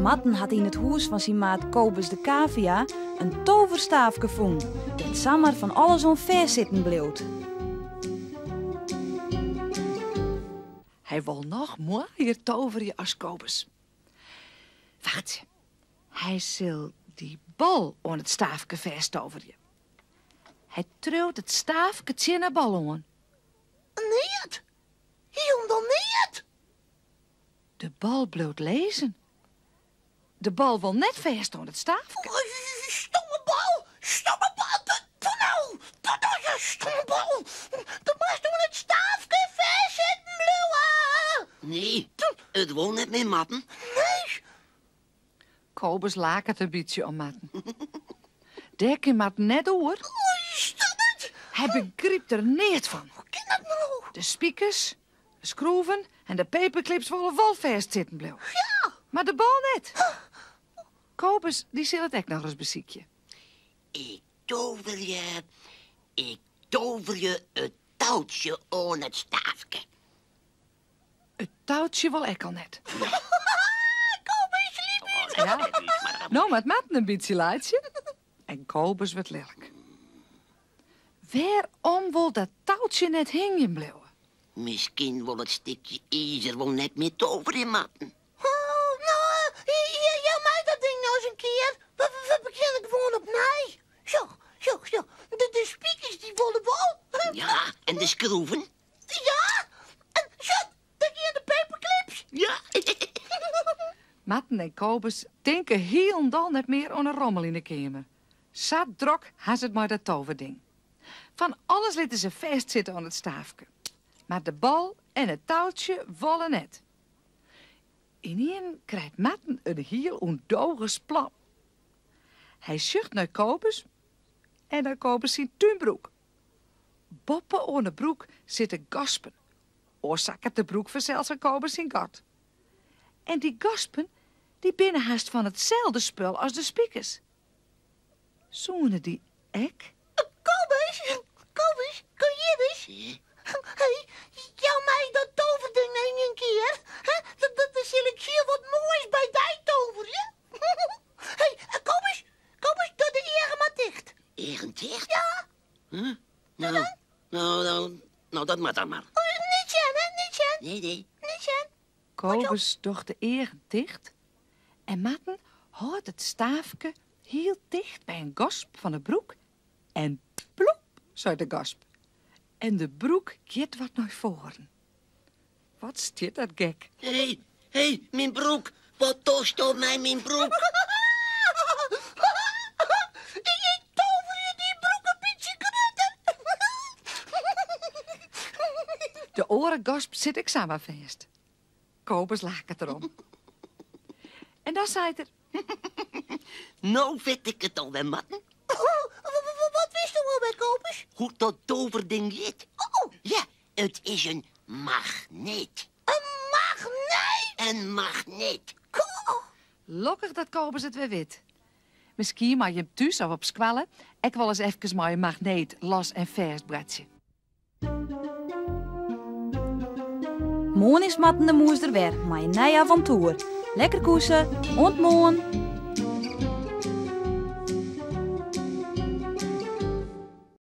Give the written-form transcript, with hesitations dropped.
Marten hat yn it hûs fan syn maat Kobus de Cavia in toverstaafke fûn, dêr't samar fan alles oan fêstsitten bliuwt. Hy wol noch moaier toverje as Kobus. Wachtsje, hy sil dy bal oan it staafke fêsttoverje. Hy triuwt it staafke tsjin 'e bal oan. Neat! Hielendal neat! De bal bliuwt lizzen. De bal wol net fêst oan it staafke. Stomme bal! Stomme bal! Doe no! Doe no, jo stomme bal! Do moatst oan it staafke fêstsitten bliuwe! Nee, it wol net mear, Marten. Nee! Kobus laket in bytsje om Marten. Dêr kin Marten net oer. Stop it! Hy begrypt der neat fan. Hoe kin dat no? De spikers, de skroeven en de paperclips wolle wol fêstsitten bliuwe. Ja! Mar de bal net. Kobus dy sil it ek nochris besykje. Ik toverje, ik toverje it toutsje oan it staafke. It toutsje wol ek al net. Kobus libbet! Ja. No moat Marten in bytsje laitsje en Kobus wurdt lilk. Wêrom wol dat toutsje net hingjen bliuwe? Miskien wol it stikje izer wol net mear toverje, Marten. Oh, no, jou my dat ding no ris in kear. We begjinne gewoan opnij. Sjoch, sjoch, sjoch. De spikers dy wolle wol. Ja, en de skroeven? Ja, en sjoch, dêr gean de paperclips. Ja. Marten en Kobus tinke hielendal net mear oan 'e rommel yn 'e keamer. Sa drok ha se it mei dat toverding. Fan alles litte se fêstsitte oan it staafke. Mar de bal en it toutsje wolle net. Ynienen krijt Marten in hiel ûndogens plan. Hy sjocht nei Kobus en nei Kobus syn túnbroek. Boppe oan 'e broek sitte gaspen. Oars sakket de broek fansels fan Kobus syn gat. En dy gaspen, dy binne hast fan itselde spul as de spikers. Soene dy ek? Kobus, Kobus, kom hjir ris. Hé, jou my dat toverding in kear. Dan sil ik hiel wat moais by dy toverje. Hé, Kobus, Kobus, doch de eagen mar ticht. Eagen ticht? Ja. Huh? No, no, no, no, dat moat dan mar. Oh, net sjen, hè, net sjen. Nee, nee. Net sjen. Kobus docht de eagen ticht en Marten hâldt it staafke hiel ticht by in gasp fan 'e broek en ploep, seit de gasp. En de broek giet wat nei foaren. Wat stiet dat gek. Hé, hé, myn broek. Wat dochsto mei myn broek? Ik toverje dyn broek in bytsje grutter. De oare gasp sit ek samar fêst. Kobus laket derom. En dan seit er... No wit ik it alwer, Marten. Wat witsto alwer, Kobus? Hoe't dat toverding hjit. Oh. Ja, it is in magneet. In magneet? In magneet. Goh. Lokkich dat Kobus it wer wit. Miskien mei jim thús of op skoalle ek wolris efkes mei in magneet los en fêst boartsje. Moarn is Marten de Mûs der wer mei in nij aventoer. Lekker koese, oant moarn!